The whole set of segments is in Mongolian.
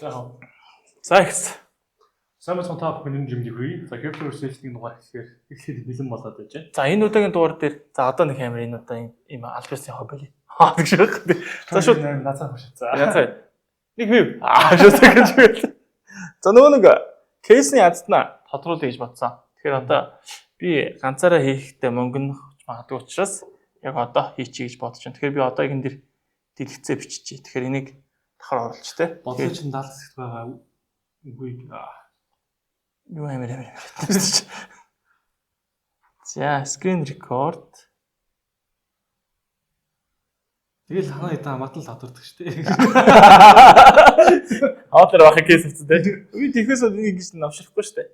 За. За ихс. Сайн мэцхан та бүхэн энэ жимдийг хүрье. За, Crypto Research-ийн дугаар эхлэхээр эхлээд бэлэн болоод байж байна. За, энэ удаагийн дугаар дээр за одоо нэг амар энэ удаа ийм аль биесны хобби. Аа, тэгш байх. За, шууд наацаа хөш. За. Яцаа. Нэг хэв. Аа, шууд гэж байл. За, нөгөө нэг кейсний азтна тодруулъя гэж бодсон. Тэгэхээр одоо би ганцаараа хийхдээ мөнгө нь магадгүй учраас яг одоо хийчихье гэж бодож байна. Тэгэхээр би одоо энэ дэр дэлгэцээ биччихье. Тэгэхээр энийг давхар оруулж тэ. Бодлоо чинь 70 хэсэгт байгаа үгүй. Юу амар амар амар. За, screen record. Тэгэл ханаа эдээ матал татвардаг шүү дээ. Хоолоор баха кейс авсан тэ. Би тэгэхээс бол энийг ингэж навшрахгүй шүү дээ.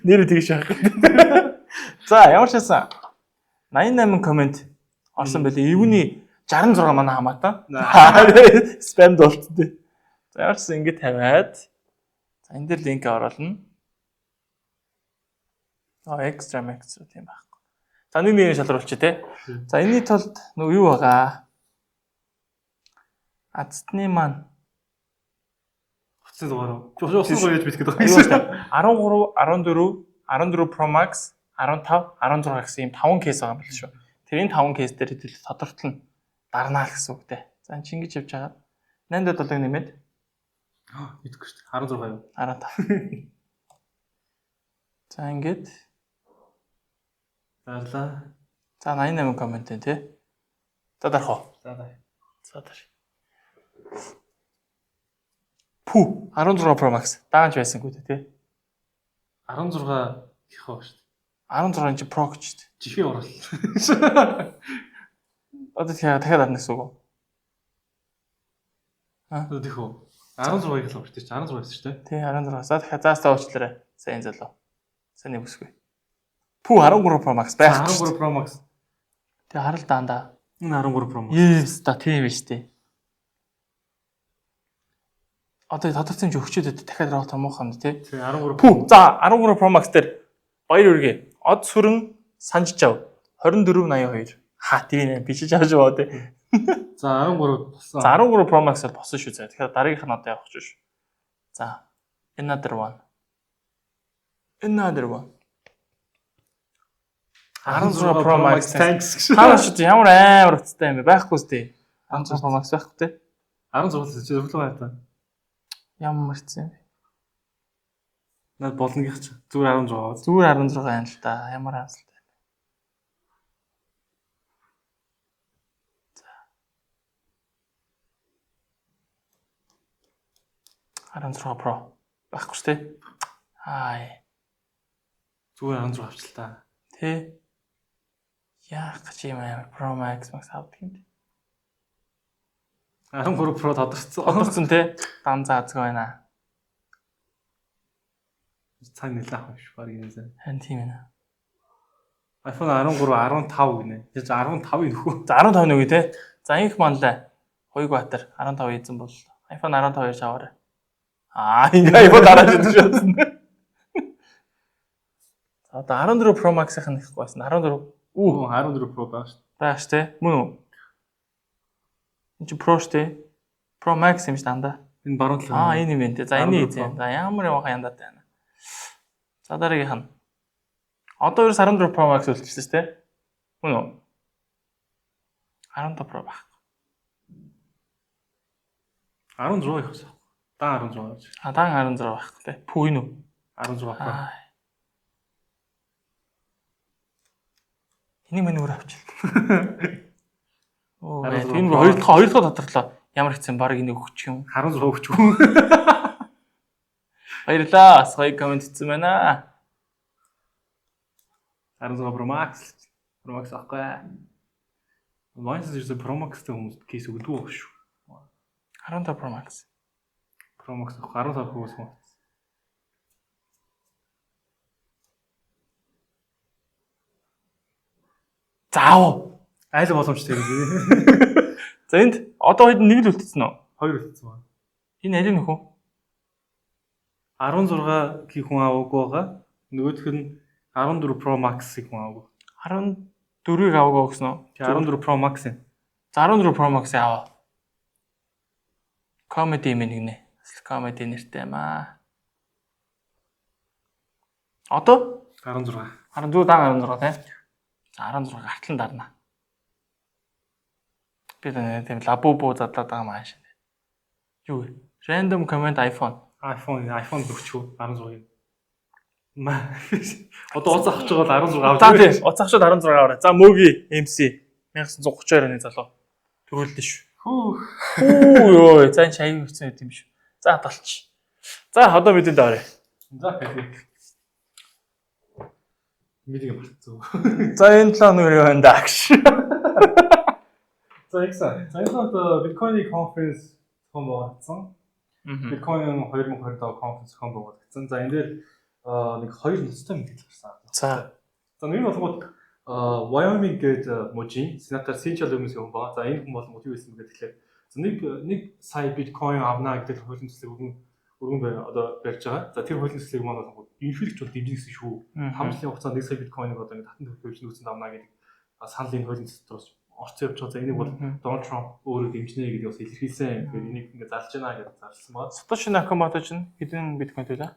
Нэр тэгш яах. За, ямар ч байсан 88 комент орсон байлээ. Эвний 66 манай хамаатай. Спам болцсон тэ. За, ямар ч байсан ингэ тавиад за энэ дээр линк оруулна. Аа, extra extra тийм байхгүй. За, нэг нэг шалруулчих те. За, энэний тулд нөгөө юу байгаа? Азтны маань Утасны дугаар уу? Утасны дугаар яаж битгэдэг юу вэ? 13, 14, 14 Pro Max, 15, 16 гэсэн ийм 5 кейс байгаа юм байна шүү. Тэр энэ 5 кейс дээр хэдүүл тодортол нь дарнаа л гэсэн үг те. За, энэ чинь ингэж явж байгаа. 8 дээр 7-ыг нэмээд Идэхгүй шүү дээ. 16 юу? 15. За, ингээд Зарлаа. За, 88 коммент байна те. За, дарах уу? За за. За, дар. Пү 16 Pro Max даанч байсангүй те. 16 гэх баг шүү дээ. 16 чи Pro гэж дээ. Жихээ оруулал. Одоо тэгэхээр дахиад дарна гэсэн үг үү? Одоо тийх үү? 16 гэх л баг шүү дээ. 16 байсан шүү дээ. Тий, 16. За, дахиад заастаа уучлаарай. Сайн залуу. Сайн нэг үсгүй. Пү 13 Pro Max байхгүй. 13 Pro Max. Тий, харал даандаа. Энэ 13 Pro Max. Yes, та тийм биш тий. Одоо тодорхой хэмжээ өгчөөд дахиад раут муухай юм тий. Тий, 13. Пү. За, 13 Pro Max дээр баяр үргээ. Од сүрэн санжж ав. 2482. Ха, тийм ээ бичиж авч яваа тий. За, 13 болсон. За, 13 Pro Max бол босон шүү заа. Тэгэхээр дараагийнх нь одоо явах шүү. За, another one. Another one. 16 Pro Max. Thanks гэж. Хаа шүү ямар амар утастай юм бэ? Байхгүй үстэй. 16 Pro Max байхгүй те. 16 л чи зөвлөө байна та. Ямар хэцүү юм бэ? Над болно гэх чи. Зүгээр 16 аваад. Зүгээр 16 юм л та. Ямар амсалтай юм бэ? За. 16 Pro байхгүй шүү дээ. Аа. Зүгээр 16 авчлаа та. Тэ. Яах гэж юм амар Pro Max Max авдаг юм бэ? 13 Pro тодорцсон. Тодорцсон те. Дан заазгүй байна. Цаг нэлээ авах юм шүү баг юм зэ. Харин тийм ээ. iPhone 13 15 гинэ. Тэр 15-ыг нөхөө. За, 15 нүгэ те. За, инх манлай. Хоёг Баатар 15 эзэн бол iPhone 15 ярьж аваарай. Аа, ингээ iPhone дараад идэв шүү. За, одоо 14 Pro Max-ийнх нь ихгүй байсан. 14 Үү 14 Pro байгаа шүү. Байгаа ш те. Мөн үү? Энд чи Pro ш те. Pro Max юм ш дандаа. Энэ баруун талын. Аа, энэ юм байна те. За, энэ 14 эзэн. За, ямар яваа яндаатай байна. За, дараагийнх нь. Одоо ерөөс 14 Pro Max үлдчихсэн ш те. Мөн үү? 15 Pro баг. 16 их байсан. Дан 16 гэж. А, дан 16 байхгүй те. Пүү, энэ үү? 16 Pro. Аа. Энийг минь өөр авчил. Оо, 16 энэ Pro. хоёр дахь тодорлоо. Ямар хэцэн баг энийг өгчих юм. 16 өгч үү. Баярлалаа. Бас гоё комент хийсэн байна. 16 Pro Max. Pro Max авахгүй. Майнс ерөөсө Pro Max-тэй хүмүүс кейс өгдөг байх шүү. 15 Pro Max. Pro Max авах 15 хүмүүс юм. Заав. Айл боломжтой юм. За, энд одоо хэд нэг л үлдсэн үү? Хоёр үлдсэн байна. Энэ аль нөхөө? 16 гих хүн аваагүй байгаа. Нөгөөх нь 14 Pro Max-ыг хүн аваагүй. 14-ийг аваагүй гэсэн үү? 14 Pro Max юм. За, 14 Pro Max-ыг аваа. Comedy юм нэгнэ. Comedy нэртэй юм аа. Одоо 16. 16 дан 16 тийм. За 16 гартлан дарна. Би тийм лабубу задлаад байгаа юм ааш. Юу вэ? Random comment iPhone. iPhone өгчхүү 16-ыг. Ма. Одоо уц авч байгаа бол 16 авч. За тийм. Уц авчаад 16 аваарай. За Мөги MC 1932 оны залуу. Төрүүлдэ шүү. Хүүх. Хүү ёо, за энэ шаяг хэцүү байт юм шүү. За талч. За одоо бидэнд аваарай. За окей. Мэдээ мартсан. За энэ 7 хоног юу байна даа гэж. За ихсэн. За энэ хоногт биткойны конференц зохион байгуулагдсан. Биткойн 2027 конференц зохион байгуулагдсан. За энэ дээр нэг хоёр ноцтой мэдээлэл гарсан. За. За нэг нь болгоод Wyoming гээд мужийн сенатор Cynthia Lummis хүн байгаа. За энэ хүн болонгууд юу хэлсэн бэ гэхээр за нэг сая биткойн авна гэдэг хуулийн төслийг өргөн одоо барьж байгаа. За тэр хуулийн төслийг маань болонгууд ерөнхийлөгч бол дэмжих гэсэн шүү. 5 жилийн хугацаанд 1 сая биткойныг одоо ингэ татан төвлөрч нөөцөнд авна гэдэг санал энэ хуулийн төсөл дотроос орцсон явж байгаа. За энийг бол Дональд Трамп өөрөө дэмжинэ гэдэг бас илэрхийлсэн. Тэгэхээр энийг ингэ зарлж байна гэж зарласан байна. Сатоши Накамото чинь хэдэн биткойн төлөө?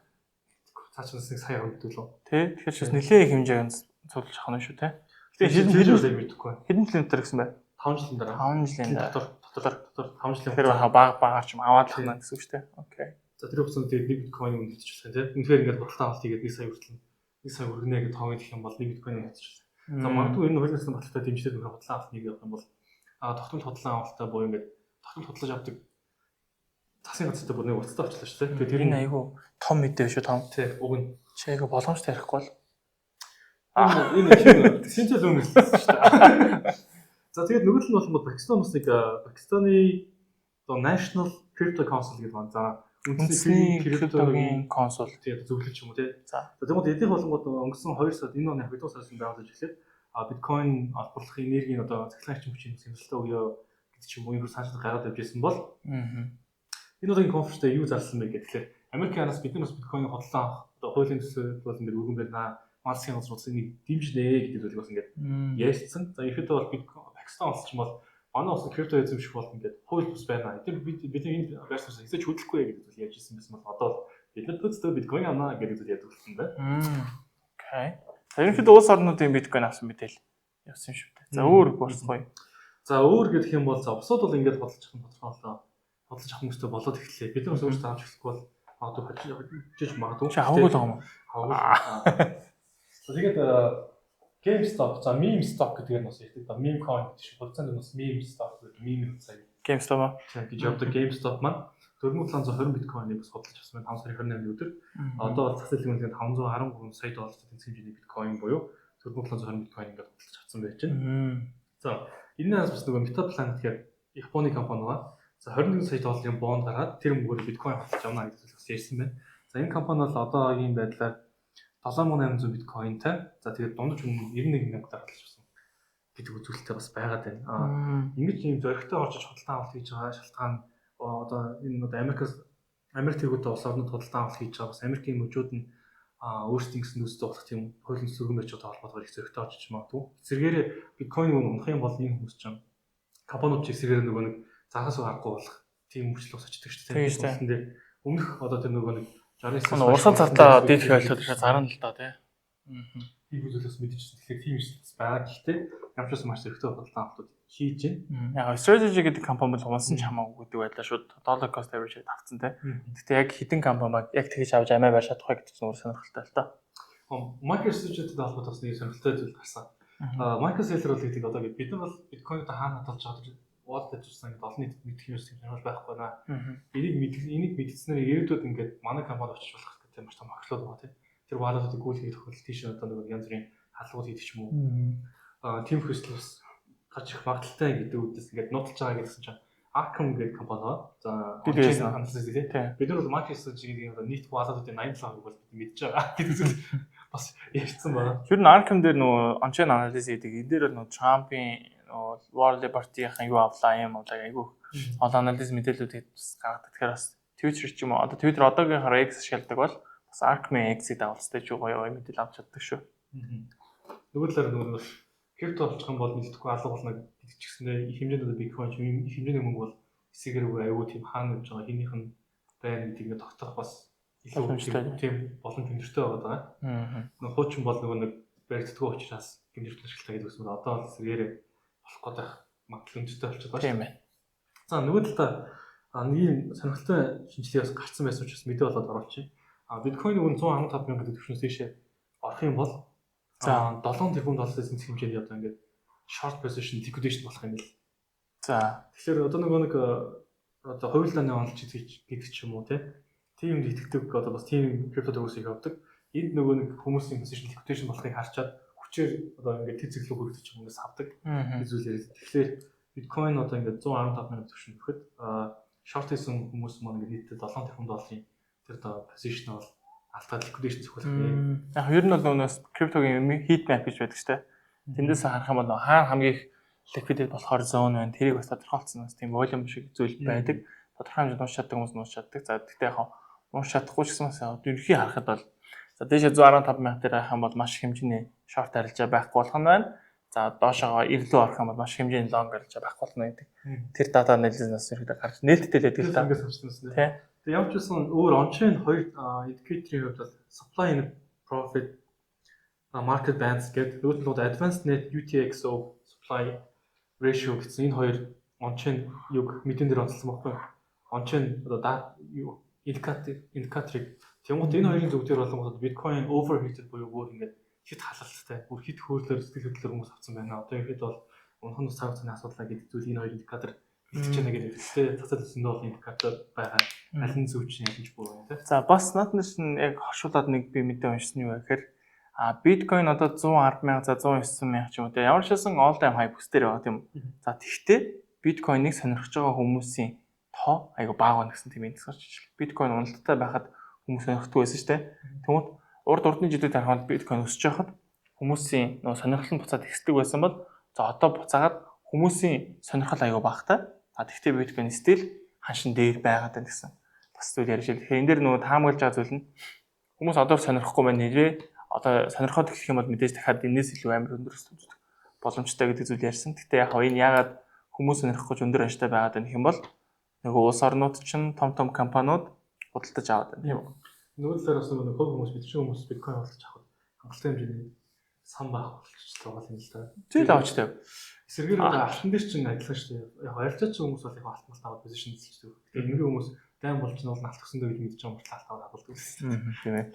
Цаа ч бас нэг сая авдаг лөө. Тэ. Тэгэхээр ч бас нэлээд их хэмжээгээр цуглаж авах нь шүү те. Тэгээ хэдэн жилийн мэдэхгүй байна. Хэдэн жилийн дотор гэсэн бэ? 5 жилийн дараа. 5 жилийн дараа. Дотор 5 жилийн. Тэгэхээр баг багаар ч юм аваад л хана гэсэн үг шүү дээ. Окей. За тэр хугацаанд тэгээд нэг биткойн үнэ хэвчиж болох юм тийм. Үнэхээр ингээд худалдаа авалт хийгээд 1 сая хүртэл 1 сая хүргэнэ гэж тоог хэлэх юм бол нэг биткойн үнэ хэвчиж. За магадгүй энэ хуулийн төслийн баталтай дэмжлэг үнэхээр худалдаа авалт нэг явах юм бол тогтмол худалдаа авалттай буюу ингээд тогтмол худалдаж авдаг засгийн газартай бүр нэг уцтай болчихлоо шүү дээ. Тэгээд тэр энэ айгүй том мэдээ шүү том. Тий, уг нь. Чи айгүй боломжтой ярихгүй бол. Энэ шинжэл өмнө хэлсэн шүү дээ. За тэгээд нөгөө тал нь болохоор Пакистан бас нэг Пакистаны одоо National Crypto Council гэдэг байна. За үндэсний криптогийн консул тэгээд зөвлөл ч юм уу тий. За тэгмээд эдгээр болонгууд өнгөрсөн 2 сард энэ оны 2 дугаар сараас байгуулж эхлээд биткойн олборлохын энергийн одоо цахилгаан эрчим хүчийн сэмсэлтээ өгөө гэдэг ч юм уу ийм санал гаргаад явж ирсэн бол энэ удаагийн конференцтэй юу зарласан бэ гэхээр Америкийн араас бид нар бас биткойныг худалдан авах одоо хуулийн төсөл бол ингээд өргөн барина. Малсын газар улс энийг дэмжинэ гэдэг зүйлийг бас ингээд ярьсан. За ерөнхийдөө бол биткойн Пакистан улс ч юм бол манай улс крипто эзэмших бол ингээд хууль бус байна. Тэр бид энэ байр суурьсаа хэзээ ч хөдлөхгүй гэдэг зүйл ярьж ирсэн байсан бол одоо бид нар төсөө биткойн авна гэдэг зүйл ярьдаг болсон байна. Окей. За ерөнхийдөө улс орнуудын биткойн авсан мэдээл явсан шүү дээ. За өөр борцгоё. За өөр гэх юм бол за бусад бол ингээд бодолж авах нь тодорхойлоо. Бодолж авах хүмүүстэй болоод эхэллээ. Бид нар бас өөрсдөө авч эхлэхгүй бол магадгүй хожиж магадгүй. Чи аваагүй л байгаа юм уу? Аваагүй. За тэгээд GameStop за meme stock гэдгээр нь бас ярьдаг. За meme coin гэдэг шиг хувьцаанд нь бас meme stock гэдэг meme хувьцаа GameStop аа гэж явдаг. GameStop маань 4720 биткойныг бас худалдаж авсан байна 5 сарын 28-ны өдөр. Одоо бол зах зээлийн үнэлгээнд 513 сая доллар тэнцэх хэмжээний биткойн буюу 4720 биткойн ингээд худалдаж авсан байж байна. За энэнээс бас нөгөө Metaplanet гэдэг Японы компани байгаа. За 21 сая долларын бонд гаргаад тэр мөнгөөр биткойн худалдаж авна гэдэг зүйл бас ярьсан байна. За энэ компани бол одоогийн байдлаар 7800 биткойнтай. За тэгээд дундаж үнэ 91 мянга худалдаж авсан гэдэг үзүүлэлтээ бас байгаад байна. Ингэж ийм зоригтой орж иж худалдан авалт хийж байгаа шалтгаан одоо энэ одоо Америкаас Америк тэргүүтээ улс орнууд худалдан авалт хийж байгаа бас Америкийн мужууд нь өөрсдийн гэсэн нөөцтэй болох тийм хуулийн төсөв байж байгаа холбоотойгоор их зоригтой орж иж магадгүй. Эсвэргээрээ биткойн унах юм бол энэ хүмүүс чинь компаниуд ч эсвэргээр нөгөө нэг загас аргагүй болох тийм хүчлэг бас очдог шүү дээ. Дээр өмнөх одоо тэр нөгөө нэг 69 урсгал зардлаа дийдэх ойлтол зарна л да тий. Тийм зүйлээс мэдчихсэн. Тэгэхээр тийм эрсдэл бас байгаа. Гэхдээ ямар ч байсан маш зоригтой худалдан авалтууд хийж байна. Яг strategy гэдэг компани бол унсан ч хамаагүй гэдэг байдлаа шууд dollar cost average тавцсан тий. Гэхдээ яг хэдэн компани баг яг тэгж авч амиа барь чадах гэдэг чинь өөр сонирхолтой л та. MicroStrategy-тэй холбоотой бас нэг сонирхолтой зүйл гарсан. MicroStrategy бол гэдэг одоо бид нар бол биткойныг хаана хадгалж байгаа wallet ажилласан гэдэг олон нийтэд мэдэх юм шиг сонирхол байхгүй наа. Энийг мэдсэнээр ирээдүйд ингээд манай компани очиж болох гэдэг маш том хохирлууд байгаа тийм. Тэр wallet-уудыг гүйлгэх тохиолдолд тийш одоо нэг янз бүрийн халуут хийдэг ч юм уу. Тийм хүсэл бас гарч ирэх магадлалтай гэдэг үүднээс ингээд нууцлж байгаа гэсэн чинь Arkham гэдэг компани байгаа. За on-chain analysis тийм. Бид нар бол MicroStrategy гэдэг одоо нийт wallet-уудын 87% бол бид мэдж байгаа гэдэг зүйл бас ярьсан байна. Тэр нь Arkham дээр нөгөө on-chain analysis гэдэг энэ дээр бол нөгөө Trump-ийн нөгөө World Liberty-ийн юу авлаа юм авлаа айгүй олон анализ мэдээллүүдийг бас гаргадаг. Тэгэхээр бас Twitter ч юм уу одоо Twitter одоогийнхоор X ашигладаг бол бас Arkham-ийн X-ийг дагуулстай ч гоё гоё мэдээлэл авч чаддаг шүү. Нөгөө талаар нөгөө бас крипто болчих юм бол мэддэхгүй алга болно гэдэг ч гэсэндээ их хэмжээнд одоо биткойн ч юм их хэмжээний мөнгө бол эсэгээр бүр аюу тийм хаана явж байгаа, хэнийх нь байна гэдгийг ингээд тогтоох бас илүү тийм боломж өндөртэй байгаа даа. Нөгөө хуучин бол нөгөө нэг баригддаггүй учраас гэмжиртэл ашигладаг гэдэг үсэн. Одоо бол эсрэгээрээ болох гэдэг магадлал өндөртэй болчиход байна. Тийм ээ. За, нөгөө талдаа нэг юм сонирхолтой шинжилгээ бас гарцсан байсан учраас мэдээ болоод оруулчих. Биткойн үн 115 мянга гэдэг түвшнээс дээшээ орох юм бол за 7 тэрбум долларын эцэг хэмжээний одоо ингээд short position liquidation болох юм бэл. Тэгэхээр одоо нөгөө нэг одоо хувилдааны онолч гэдэг ч юм уу, тийм юмд итгэдэг, одоо бас тийм крипто төгөөсийг явдаг. Энд нөгөө нэг хүмүүсийн position liquidation болохыг харчаад хүчээр одоо ингээд тэр зэглүү хүрэгдэж юм хүмүүс авдаг. Зүйл яриад. Тэгэхээр биткойн одоо ингээд 115 мянга түвшин өгөхөд short хийсэн хүмүүс маань ингээд нийтдээ 7 тэрбум долларын тэр одоо position бол алдаад liquidation зохиолох нэ. Яг ер нь бол нөгөөс криптогийн heat map гэж байдаг шүү дээ. Тэндээс харах юм бол хаана хамгийн их liquidate болохоор zone байна. Тэрийг бас тодорхойлцсон бас тийм volume шиг зүйл байдаг. Тодорхой хэмжээнд унш чаддаг хүмүүс унш чаддаг. За, гэхдээ яг унш чадахгүй ч гэсэн бас ерөнхий харахад бол за дээшээ 115 мянга дээр авах юм бол маш их хэмжээний short арилжаа байхгүй болох нь байна. За, доошоогоо 90 рүү орох юм бол маш их хэмжээний long арилжаа байхгүй болно гэдэг. Тэр дата анализнаас ерөнхийдөө гарч нээлттэй л байдаг л та. Ингээс авчихсан тийм. Тэгээ ямар ч байсан өөр on-chain хоёр индикаторын хувьд бол supply and profit market bands гэдэг, нөгөөт нь бол advanced net UTXO supply ratio гэсэн энэ хоёр on-chain юг мэдэн дээр онцлсон байхгүй. On-chain одоо дата юу индикаторыг тэнгуут энэ хоёрын зүг дээр болонгууд биткойн overheated буюу бүр ингээд хит халалттай, бүр хит хөөрлөөр, сэтгэл хөдлөлөөр хүмүүс авсан байна. Одоо ихэд бол унах нь цаг хугацааны асуудал гэдэг зүйл энэ хоёр индикатор илтгэж байна гэдэг. Гэхдээ зах зээл зөндөө олон индикатор байгаа. Аль нь зөв чинь ялж буу байна, тийм. За, бас нааднаас нь яг хошуулаад нэг би мэдээ уншсан юу гэхээр биткойн одоо 110 мянга, за 109 мянга ч юм уу, тийм ямар ч байсан all time high бүс дээр байгаа, тийм. За, тэгвэл биткойныг сонирхож байгаа хүмүүсийн тоо айгу бага байна гэсэн тийм индекс гарч ирж. Биткойн уналттай байхад хүмүүс сонирхдаггүй байсан шүү дээ. Тэгмээд урд урдны жилүүд харахад биткойн өсөж байхад хүмүүсийн нөгөө сонирхол нь буцаад ихсдэг байсан бол за одоо буцаагаад хүмүүсийн сонирхол айгу багатай. А тэгвэл биткойн still ханшин дээр байгаад байна гэсэн бас зүйл ярьж байна. Тэгэхээр энэ дээр нөгөө таамаглаж байгаа зүйл нь хүмүүс одоо сонирхохгүй байна, нэрээ одоо сонирхоод эхлэх юм бол мэдээж дахиад энэс илүү амар өндөр өсөлт үзүүлэх боломжтой гэдэг зүйл ярьсан. Гэхдээ яг энэ яагаад хүмүүс сонирхох гэж өндөр ашигтай байгаад байна гэх юм бол нөгөө улс орнууд чинь том том компаниуд худалдаж аваад байна, тийм үү? Нөгөө талаар бас нөгөө хувь хүмүүс, бид шиг хүмүүс биткойн худалдаж авахд хангалттай хэмжээний сан байх болчихлоо юм л да. Зүйл авч тав. Эсвэргээр одоо алтан дээр чинь адилхан шүү дээ. Яг арилжаач хүмүүс бол яг алт малт аваад position эзэлждэг. Тэгэхээр энгийн хүмүүс дайм болж нь бол алт өсөндөө гэж мэдэж байгаа мөртлөө алт аваад хадгалдаг. Тийм ээ.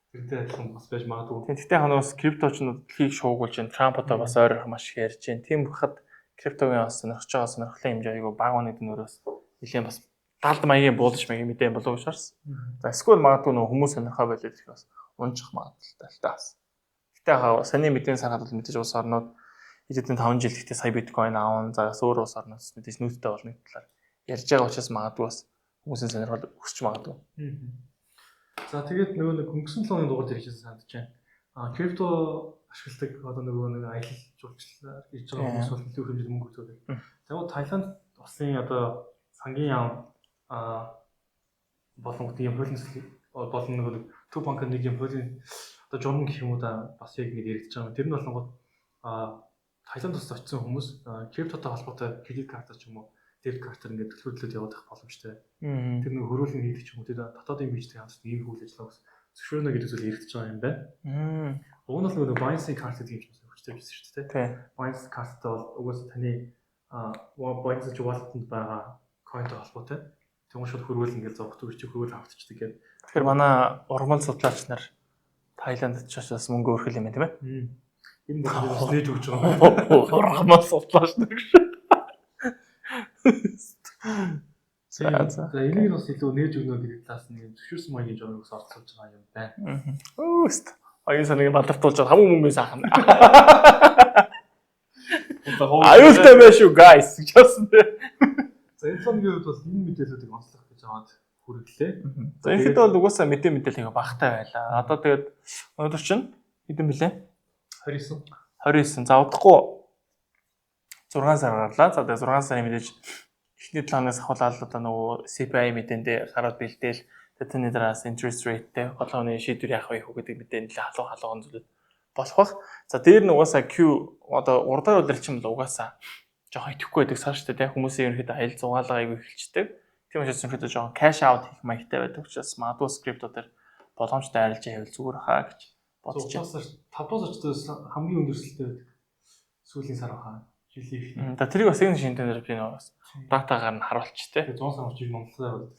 Тэрнтэй адилхан бас байж магадгүй. Тийм. Гэхдээ ханаас крипто ч дэлхийг шуугуулж байна. Трамп одоо бас ойр маш их ярьж байна. Тийм байхад криптогийн бас сонирхож байгаа сонирхлын хэмжээ айгүй бага байна гэдэг нь өөрөөс нэлээд бас далд маягийн буулж маягийн мэдээ болов уу гэж харсан. За, эсвэл магадгүй нөгөө хүмүүс сонирхоо байлаа гэх бас унжих магадлалтай л та бас. Гэтэ хаа саний мэдээний саргаад бол мэдээж улс орнууд ирээдүйн 5 жил ихтэй сая биткойн аавн, за бас өөр улс орноос мэдээж нүүдтэй болно гэдэг талаар ярьж байгаа учраас магадгүй бас хүмүүсийн сонирхол өсч магадгүй. За, тэгээд нөгөө нэг өнгөрсөн 7 өдрийн дугаар дээр хэлсэн санагдаж байна. Крипто ашигладаг одоо нөгөө нэг аялал жуулчлалаар ирж байгаа хүмүүс бол нэлээд хэмжээнд мөнгө өгдөг. Тэгээд Таиланд улсын одоо сангийн яам болон ийм хуулийн төсөл болон нөгөө нэг Төв банкны нэг юм хуулийн одоо журам гэх юм уу да, бас яг нэг яригдж байгаа юм. Тэр нь болонгууд Таиланд улсад очисон хүмүүс криптотой холбоотой кредит карт ч юм уу, дебет картаар ингээд төлбөрлөлөд яваад байх боломжтой. Тэр нэг хөрвүүлэн хийдэг ч юм уу, тэр дотоодын бизнестэй хамтд ийм үйл ажиллагаа бас зөвшөөрнө гэдэг зүйл яригдж байгаа юм байна. Уг нь бол нөгөө Binance карт гэдэг юм чинь хүчтэй байсан шүү дээ. Binance карттай бол угаасаа таны Binance wallet-нд байгаа coin-той холбоотой. Тэгмээ шууд хөрвүүл ингээд зовх чи хөрвүүл автчихдаг гэдэг. Тэгэхээр манай урмал судлаач нар Таиландд ч бас мөнгө өрхөл юм байна, тийм ээ. Энэ бол бас нээж өгч байгаа юм. Урмал судлаач нар гэж. За. За, энийг нь бас илүү нээж өгнө гэдэг талаас нь зөвшөөрсөн маягийн журмыг бас оролцуулж байгаа юм байна. Өөст. Оюун санааг балартуулж байгаа хамуу мөнгө сайхан. Аюултай байх шүү, guys гэж болсон, тийм. За, энэ цооны хувьд бол энэ мэдээллүүдийг онцлох гэж аваад хүргэлээ. За, ерөнхийдөө бол угаасаа мэдээлэл их багтай байлаа. Одоо тэгээд өнөөдөр чинь хэдэн бэлээ? 29. 29. За, удахгүй 6 сар гарлаа. За, тэгээд 6 сарын мэдээж эхний 7 хоногоос ахуулаад одоо нөгөө CPI мэдээндээ гараад бэлдээл, тэгээд тэрний дараас interest rate-тэй холооны шийдвэр яах вэ гэдэг мэдээ нэлээ халуун халуун зүйлүүд болох бах. За, дээр нь угаасаа Q одоо 3 дахь улирал чинь бол угаасаа жоохон итгэхгүй байдаг сар шүү дээ. Хүмүүсийн ерөнхийдөө аялал зугаалга аягүй эхэлждэг. Тийм учраас ерөнхийдөө жоохон cash out хийх маягтай байдаг учраас магадгүй крипто дээр боломжтой арилжаа хийвэл зүгээр хаа гэж бодож байна. 5 дугаар сард хамгийн өндөр өсөлттэй байдаг. Сүүлийн сар хаа. Жилийн эхний. За тэрийг бас энэ шинтэн дээр би нэг бас датагаар нь харуулчих те. 100 сар очиж унтлаа байдаг.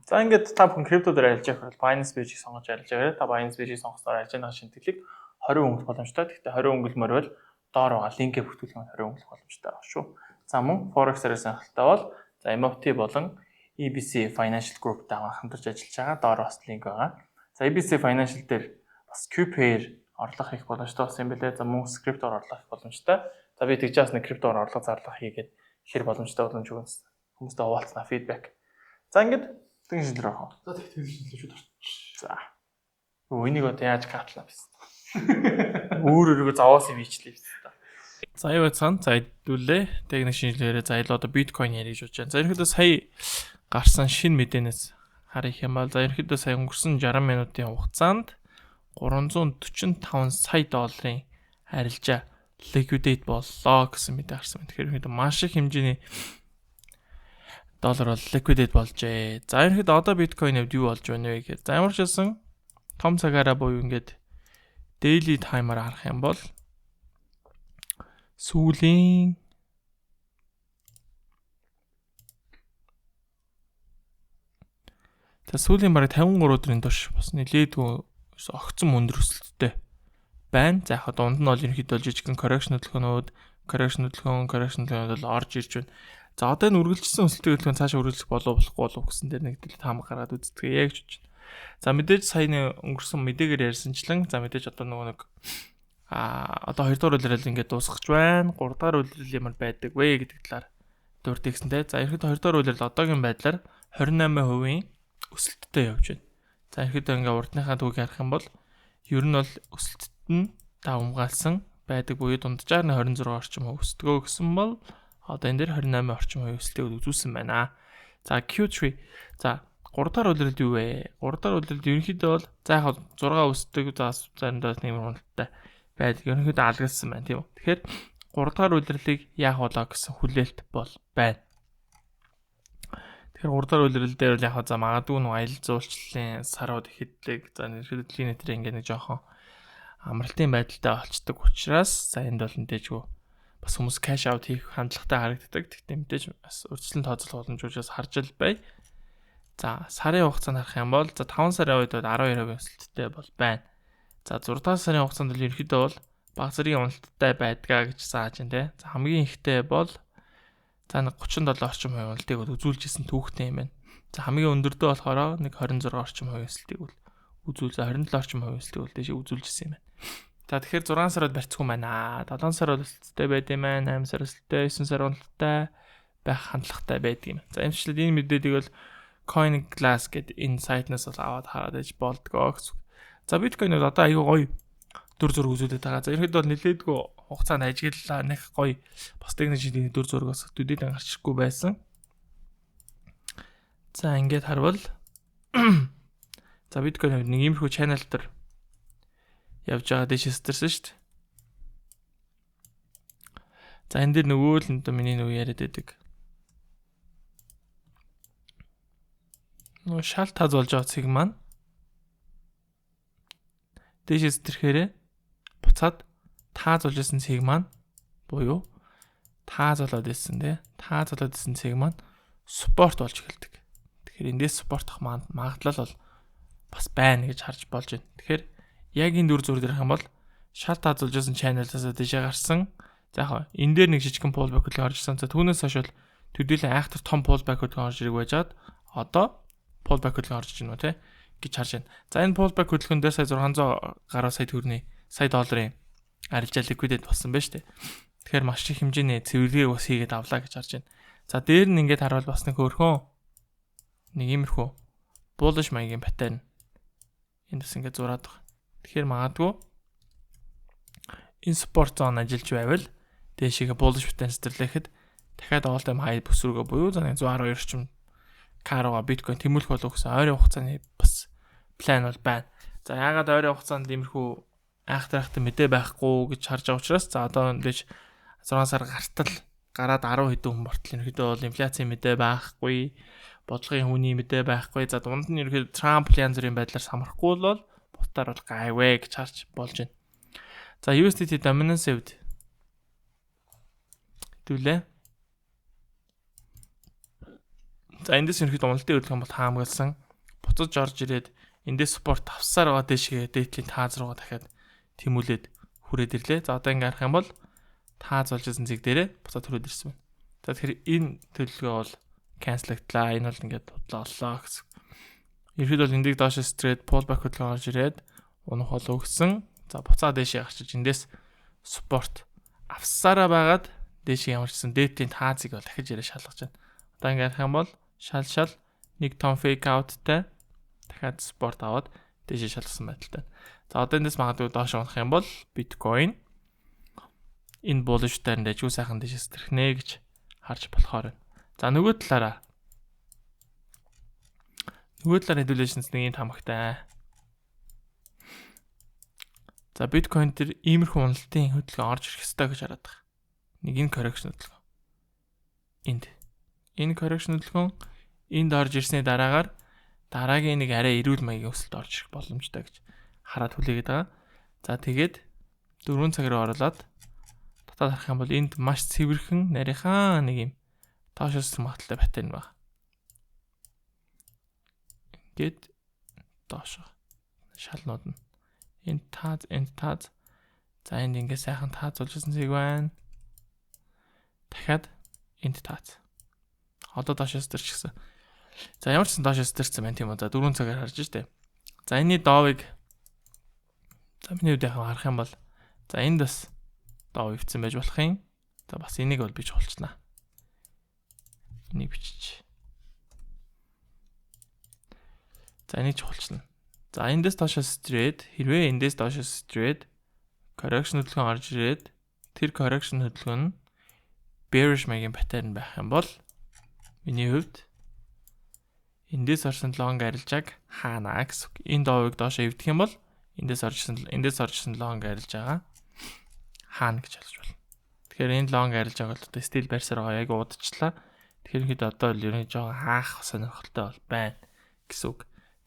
За ингээд та бүхэн крипто дээр арилжаа хийх бол Binance Bridge-ийг сонгож арилжаа гэрээ. Та Binance Bridge-ийг сонгосноор арилжааны шинтгэлийг 20 өнгөлөх боломжтой. Гэхдээ 20 өнгөлмөр бол доор байгаа линкээ бүртгүүлэх нь 20 өнгөлөх боломжтой байгаа шүү. За мөн Forex арилжаа сонирхолтой бол за MFT болон EBC Financial Group-тай хамтарч ажиллаж байгаа. Доор бас линк байгаа. За EBC Financial дээр бас QPair орлого хийх боломжтой болсон юм билээ. За мөн криптоор орлого хийх боломжтой. За би тэгж бас нэг криптоор орлого зарлах хийгээд хэр боломжтой боломж хүмүүстэй хуваалцсанаа фидбек. За ингээд тэгин шинжлэр орох. За тэгин шинжлэр шууд орчих. За. Өө энийг одоо яаж катлаа биш. Өөр өөрийгөө зовоос юм хийчлээ биш. За юу цан за хэдүүлээ. Техник шинжилгээгээ за илүү одоо биткойн ярих гэж бодож байна. За ерөнхийдөө сая гарсан шинэ мэдээнээс харах юм бол за ерөнхийдөө сая өнгөрсөн 60 минутын хугацаанд 345 сая долларын арилжаа liquidate боллоо гэсэн мэдээ гарсан байна. Тэгэхээр ерөнхийдөө маш их хэмжээний доллар бол liquidate болжээ. За ерөнхийдөө одоо биткойн хувьд юу болж байна вэ гэхээр за ямар ч байсан том цагаараа буюу ингээд daily time-аар харах юм бол сүүлийн за сүүлийн бараг 53 өдрийн турш бас нэлээдгүй огцом өндөр өсөлттэй байна. За яг дунд нь бол ерөнхийдөө жижигхэн correction хөдөлгөөнүүд, correction хөдөлгөөн, correction хөдөлгөөнүүд бол орж ирж байна. За одоо энэ үргэлжилсэн өсөлтийн хөдөлгөөн цаашаа үргэлжлэх болов болохгүй болов гэсэн дээр нэг тэл таамаг гаргаад үздэг яг ч бодож байна. За мэдээж саяны өнгөрсөн мэдээгээр ярьсанчлан за мэдээж одоо нөгөө нэг одоо 2 дугаар улирал ингээд дуусгаж байна. 3 дугаар улирал ямар байдаг вэ гэдэг талаар дурдчихсан те. За ерөнхийдөө 2 дугаар улирал одоогийн байдлаар 28% өсөлттэй явж байна. За ерөнхийдөө ингээд урдныхаа түүхийг харах юм бол ер нь бол өсөлтөд нь давамгаалсан байдаг буюу дунджаар нь 26 орчим хувь өсдгөө гэсэн бол одоо энэ дээр 28 орчим хувь өсөлтийг үзүүлсэн байна. За Q3 за 3 дахь улиралд юу вэ? 3 дахь улиралд ерөнхийдөө бол за яг 6 өсдөг, за заримдаа нэг уналттай байдаг. Ерөнхийдөө алгалсан байна тийм үү. Тэгэхээр 3 дахь улирлыг яах болоо гэсэн хүлээлт бол байна. Тэгэхээр 3 дахь улирал дээр бол яг за магадгүй нэг аялал жуулчлалын сарууд ихэдлэг. За ерөнхийдөө дэлхийн нийтээр ингээд нэг жоохон амралтын байдалтай болчдөг учраас за энд бол мэдээжгүй бас хүмүүс cash out хийх хандлагатай харагддаг. Гэхдээ мэдээж бас урьдчилан тооцоолох боломжуудаас харж л бай. За сарын хугацаанд харах юм бол за 5 сарын үед бол 12% өсөлттэй бол байна. За 6 дахь сарын хугацаанд бол ерөнхийдөө бол баг зэргийн уналттай байдгаа гэж зааж байна те. За хамгийн ихтэй бол за нэг 37 орчим хувийн уналтыг бол үзүүлж исэн түүхтэй юм байна. За хамгийн өндөрдөө болохоор нэг 26 орчим хувийн өсөлтийг бол үзүүл за 27 орчим хувийн өсөлтийг бол дэше үзүүлж исэн юм байна. За тэгэхээр 6 сард барьцгүй байна. 7 сар бол өсөлттэй байд юм байна. 8 сар өсөлттэй, 9 сар уналттай байх хандлагатай байдаг юм. За энэ энэ мэдээллийг бол CoinGlass гэдэг энэ сайтнаас бол аваад хараад иж болдгоо гэсэн. За биткойн бол одоо аюу гоё дүр зураг үзүүлээд байгаа. За ерөнхийдөө бол нэлээдгүй хугацаанд ажиглалаа нэг гоё бас техник шинжилгээний дүр зураг бас төдийлөн гарч ирэхгүй байсан. За ингээд харвал за биткойн хувьд нэг иймэрхүү channel дээр явж байгаа дэше сэтэрсэн шүү дээ. За энэ дээр нөгөө л энэ миний нөгөө яриад байдаг. Нөгөө шал таз болж байгаа цэг маань дээшээ сэтэрхээрээ буцаад тааз болж исэн цэг маань буюу тааз болоод исэн тий. Тааз болоод исэн цэг маань support болж эхэлдэг. Тэгэхээр эндээс support ах магадлал бол бас байна гэж харж болж байна. Тэгэхээр яг энэ дүр зураг дээрх юм бол шал тааз болж исэн channel-аас дээшээ гарсан. За яг энэ дээр нэг жижигхэн pullback хөдөлгөөн орж ирсэн. За түүнээс хойш бол төдийлөн айхтар том pullback хөдөлгөөн орж ирэх байжгаад одоо pullback хөдөлгөөн орж ирж байна уу те гэж харж байна. За энэ pullback хөдөлгөөн дээр сая 600 гаруй сая төгрөгийн сая долларын арилжаа liquidate болсон байна шүү дээ. Тэгэхээр маш их хэмжээний цэвэрлэгээг бас хийгээд авлаа гэж харж байна. За дээр нь ингээд харуул бас нэг хөөрхөн нэг иймэрхүү bullish маягийн pattern энд бас ингээд зураад байгаа. Тэгэхээр магадгүй энэ support zone ажиллаж байвал дээшээгээ bullish pattern сэтэрлэхэд дахиад all time high бүс рүүгээ буюу за 112 орчим К руугаа биткойн тэмүүлэх болов гэсэн ойрын хугацааны бас план бол байна. За яагаад ойрын хугацаанд иймэрхүү айхтар айхтар мэдээ байхгүй гэж харж байгаа учраас за одоо мэдээж 6 сар гартал гараад 10 хэдэн хүн бортол ерөнхийдөө бол инфляцийн мэдээ байхгүй, бодлогын хүний мэдээ байхгүй. За дунд нь ерөнхийдөө Трамп янз бүрийн байдлаар самрахгүй бол бусдаар бол гайвэ гэж харж болж байна. За USDT dominance хувьд хэдүүлээ. За эндээс ерөнхийдөө уналтын хөдөлгөөн бол хаамгалсан. Буцаж орж ирээд эндээс support авсаар байгаа дээшгээ дээдлийн тааз руугаа дахиад тэмүүлээд хүрээд ирлээ. За одоо ингээ харах юм бол тааз болж исэн зэг дээрээ буцаад хүрээд ирсэн байна. За тэгэхээр энэ төлөвлөгөө бол cancel-агдлаа. Энэ бол ингээд худлаа боллоо гэсэн. Ерхэд бол эндийг доош стрээд pullback хөдөлгөөн орж ирээд унах бол өгсөн. За буцаад дээшээ гарчиж эндээс support авсараа байгаад дээшээ ямар ч гэсэн дээдлийн таазыг бол дахиж ирээ шалгаж байна. Одоо ингээ харах юм бол шал нэг том fake out-тай дахиад support аваад дээшээ шалгасан байдалтай. За одоо эндээс магадгүй доош унах юм бол биткойн энэ bullish дээр дэжгүй сайхан дээшээ сэтэрхнэ гэж харж болохоор байна. За нөгөө талаараа хэдүүлээшнс нэг юм тамагтай. За биткойн дээр иймэрхүү уналтын хөдөлгөөн орж ирэх ёстой гэж хараад байгаа. Нэг энэ correction хөдөлгөөн. Энд. Энэ correction хөдөлгөөн энд орж ирсний дараагаар дараагийн нэг арай эрүүл маягийн өсөлт орж ирэх боломжтой гэж хараад хүлээгээд байгаа. За тэгээд 4 цаг руу оруулаад татаад харах юм бол энд маш цэвэрхэн нарийнхаа нэг юм доош өсөх магадлалтай паттерн байна. Ингээд доош шалнууд нь энд тааз энд тааз. За энд ингээд сайхан тааз болж исэн зэг байна. Дахиад энд тааз. Одоо доош өсөрч гисэн. За ямар ч сан доош өсөрсөн байна тийм үү. За 4 цагаар харж штэ. За энэний доовыг за миний хувьд яг харах юм бол за энд бас дов ивцэн байж болох юм. За бас энийг бол би чухалчнаа. Энийг бичиж. За энийг чухалчна. За эндээс доош стрээд хэрвээ эндээс доош стрээд correction хөдөлгөөн орж ирээд тэр correction хөдөлгөөн нь bearish маягийн pattern байх юм бол миний хувьд эндээс орсон long арилжааг хаана гэсэн үг. Энэ доовыг доош эвдэх юм бол эндээс оржсэн long арилжаагаа хаана гэж ойлгож байна. Тэгэхээр энэ long арилжааг бол одоо стил барьсаар байгаа яг удажлаа. Тэгэхээр хэд одоо л ер нь жоохон хаах сонирхолтой бол байна гэсэн үг.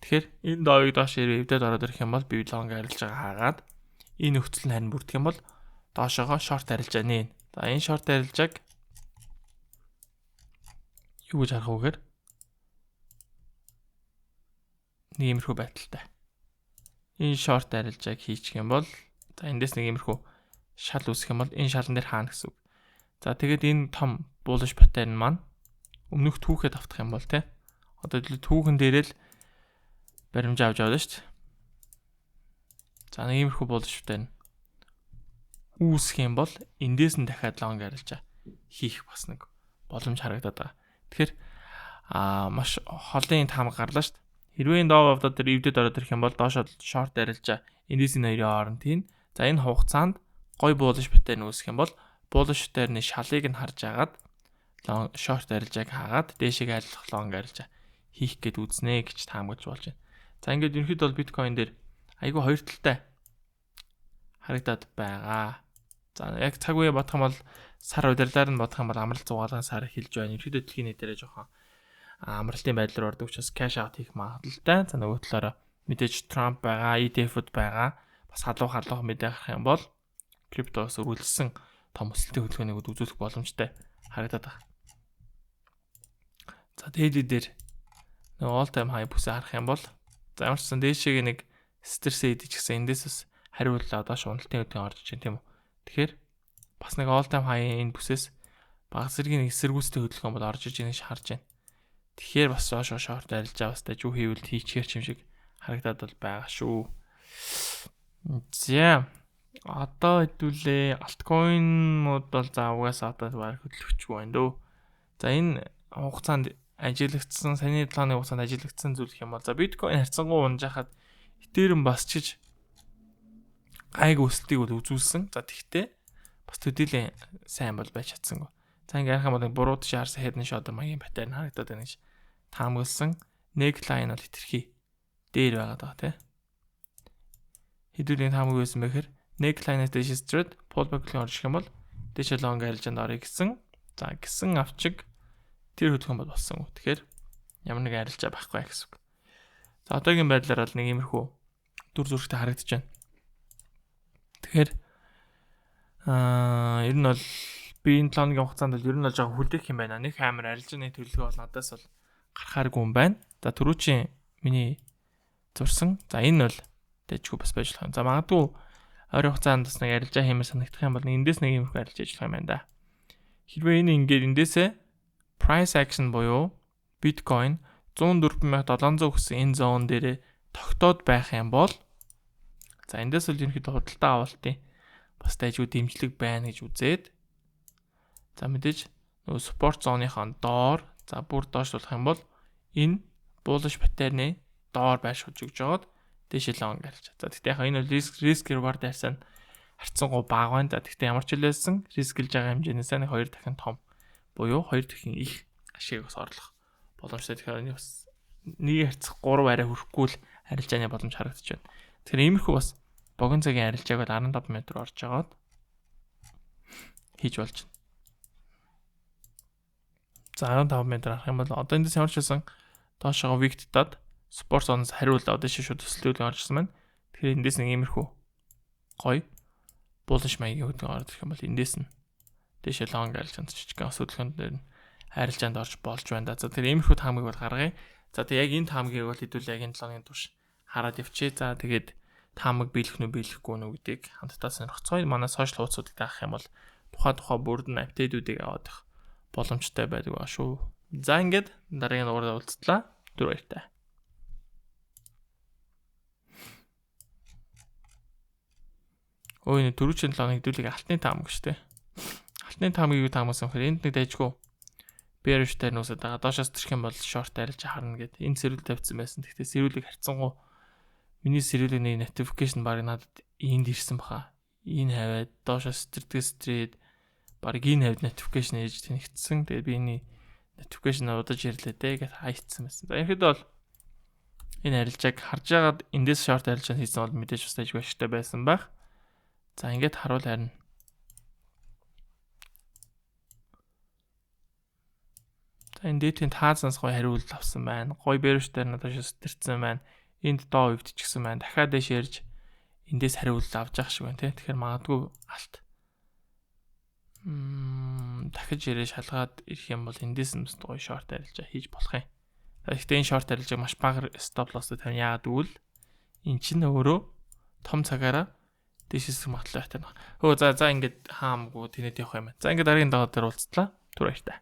Тэгэхээр энэ доовыг доош эвдээд ороод ирэх юм бол би long арилжаагаа хаагаад энэ нөхцөл нь харин бүрдэх юм бол доошоогоо short арилжаа нэ. За энэ short арилжааг юу гэж харах вэ гэхээр нэг иймэрхүү байдалтай. Энэ short арилжааг хийчих юм бол за эндээс нэг иймэрхүү шал үүсэх юм бол энэ шалан дээр хаана гэсэн үг. За тэгээд энэ том bullish pattern маань өмнөх түүхэд автах юм бол те. Одоо түүхэн дээрээ л баримжаа авч яваа шүү дээ. За нэг иймэрхүү bullish pattern үүсэх юм бол эндээс нь дахиад long арилжаа хийх бас нэг боломж харагдаад байгаа. Тэгэхээр маш холын таамаг гарлаа шүү дээ. Хэрвээ энэ доо авдаа дээр эвдэд ороод ирэх юм бол доошоо short арилжаа эндээс энэ хоёрын хооронд хийн. За энэ хугацаанд гой bullish pattern үүсэх юм бол bullish pattern-ы шалыг нь харж агаад long short арилжааг хаагаад дээшээ айлах long арилжаа хийх гээд үзнэ гэж таамаглаж болж байна. За ингээд ерөнхийдөө бол биткойн дээр айгүй хоёр талтай харагдаад байгаа. За яг цаг үе бодох юм бол сар удирлаар нь бодох юм бол амралт зугаалгын сар эхэлж байна. Ерөнхийдөө дэлхийн нийтээрээ жоохон амралтын байдал руу ордог учраас cash out хийх магадлалтай. За нөгөө талаараа мэдээж Трамп байгаа, ETF-д байгаа. Бас халуух мэдээ гарах юм бол криптоос үргэлжлсэн том өсөлтийн хөдөлгөөнийг үзүүлэх боломжтой харагдаад байна. За daily дээр нөгөө all time high бүсээ харах юм бол за ямар ч сан дээшээ нэг стресс идэж гисэн эндээс бас хариуллаа доош уналтын хөдөлгөөн орж иж тийм үү. Тэгэхээр бас нэг all time high энэ бүсээс баг зэргийн нэг эсэргүүцтэй хөдөлгөөн бол орж иж ийнэ харж байна. Тэгэхээр бас доош шорт арилжаа бас дажгүй хийвэл хийчихэр юм шиг харагдаад бол байгаа шүү. За одоо хэдүүлээ альткойнууд бол за угаасаа одоо баг хөдлөгчгүй байна дөө. За энэ хугацаанд ажиглагдсан саяны 7 хоногийн хугацаанд ажиглагдсан зүйл гэх юм бол за биткойн харьцангуй унж хахад Ethereum бас чиж гайг өсөлтийг бол үзүүлсэн. За тэгтээ бас төдийлөн сайн бол байж чадсангүй. За ингээ харах юм бол буруу тийш харсан head and shoulder маягийн pattern харагдаад байна гэж таамагласан. Neckline бол хэтэрхий дээр байгаа даа тий. Хэдүүлийн таамаг байсан бэ гэхээр neckline-аас дээш straight pullback-ийн орж ирэх юм бол дээшээ long арилжаанд орё гэсэн. За гисэн авчиг тэр хөдөлгөөн бол болсон. Тэгэхээр ямар нэг арилжаа байхгүй гэсэн үг. За одоогийн байдлаар бол нэг иймэрхүү дүр зурагтай харагдаж байна. Тэгэхээр ер нь бол би энэ 7 хоногийн хугацаанд бол ер нь бол жоохон хүлээх юм байна. Нэг амар арилжааны төлөвлөгөө бол надаас бол гарахааргүй юм байна. За түрүүчийн миний зурсан. За энэ бол дэжгүй бас байж болох юм. За магадгүй ойрын хугацаанд бас нэг арилжаа хиймээр санагдах юм бол эндээс нэг иймэрхүү арилжаа ажиллах юм байна да. Хэрвээ энэ ингээд эндээсээ price action буюу биткойн 104,700 гэсэн энэ зон дээрээ тогтоод байх юм бол за эндээс бол ерөнхийдөө худалдаа авалтын бас дайжгүй дэмжлэг байна гэж үзээд за мэдээж нөгөө support zone-ийнхаа доор за бүр доошлуулах юм бол энэ bullish pattern-ы доор байршуулж өгч жагаад дээшээ long арилжаа. За тэгтээ яг энэ бол risk reward харьцаа нь харьцангуй бага байна. За тэгтээ ямар ч хэлээсэн рисклж байгаа хэмжээнээс нэг 2 дахин том буюу 2 дахин их ашиг бас орлох боломжтой. Тэгэхээр энэ бас нэг харьцах 3 арай хүрэхгүй л арилжааны боломж харагдаж байна. Тэгэхээр иймэрхүү бас богино цагийн арилжааг бол 15 м орж жагаад хийж болж байна. За 15 м харах юм бол одоо эндээс ямар ч байсан доошоо wick татаад support zone-оос хариулт одоо шууд төсөлтүүд орж ирсэн байна. Тэгэхээр эндээс нэг иймэрхүү гоё bullish маягийн хөдөлгөөн орж ирэх юм бол эндээс нь дээшээ long арилжаанд жижигхэн хөдөлгөөнд дээр нь арилжаанд орж болж байна да. За тэр иймэрхүү таамаг бол гаргая. За тэг яг энэ таамагийг бол хэдүүл яг энэ 7 хоногийн турш хараад явчихъя. За тэгээд таамаг биелэх нү биелэхгүй нү гэдгийг хамтдаа сонирхцгоё. Манай сошиал хуудасуудыг даах юм бол тухай бүрд нь апдейтүүдийг аваад их боломжтой байдаг ба шүү. За ингээд дараагийн дугаараар уулзтлаа. Түр баяртай. Өө энэ түрүүчийн 7 хоног хэдүүлэг алтны таамаг шүү дээ. Алтны таамагийг юу таамагсан гэхээр энд нэг дайжгүй bearish дээр нүүсэд байгаа. Доошоос төрөх юм бол short арилж харна гэд энэ сэрүүл тавьсан байсан. Гэхдээ сэрүүлэг харьцангуй миний сэрүүлэг нэг notification баг надад энд ирсэн баха. Энэ хаваад доошоос сэтэрдэг сэтрээд баг энэ хавьд notification ээж тэнэгдсэн. Тэгээд би энэ notification удаж ирлээ дээ гэд хайцсан байсан. За ерөнхийдөө бол энэ арилжааг харж байгаад эндээс short арилжаа хийсэн бол мэдээж бас дайжгүй ашигтай байсан байх. За ингээд харуул харин. За энэ дээдийн таазанс гоё хариулт авсан байна. Гоё bearish дээр надад сэтэрсэн байна. Энд доо өвдчихсэн байна. Дахиад дэш ярьж эндээс хариулт авч явах шиг байна тий. Тэгэхээр магадгүй алт. Дахиж ирээ шалгаад ирэх юм бол эндээс нь бас гоё short арилжаа хийж болох юм. За гэхдээ энэ short арилжааг маш бага stop loss-тэй тавина. Яагаад гэвэл эн чинь өөрөө том цагаараа дээшээс магадлал байтай. Хөө за ингээд хаамгүй тэнэт явах юм байна. За ингээд дараагийн дагаа дээр уулзтлаа. Түр баяртай.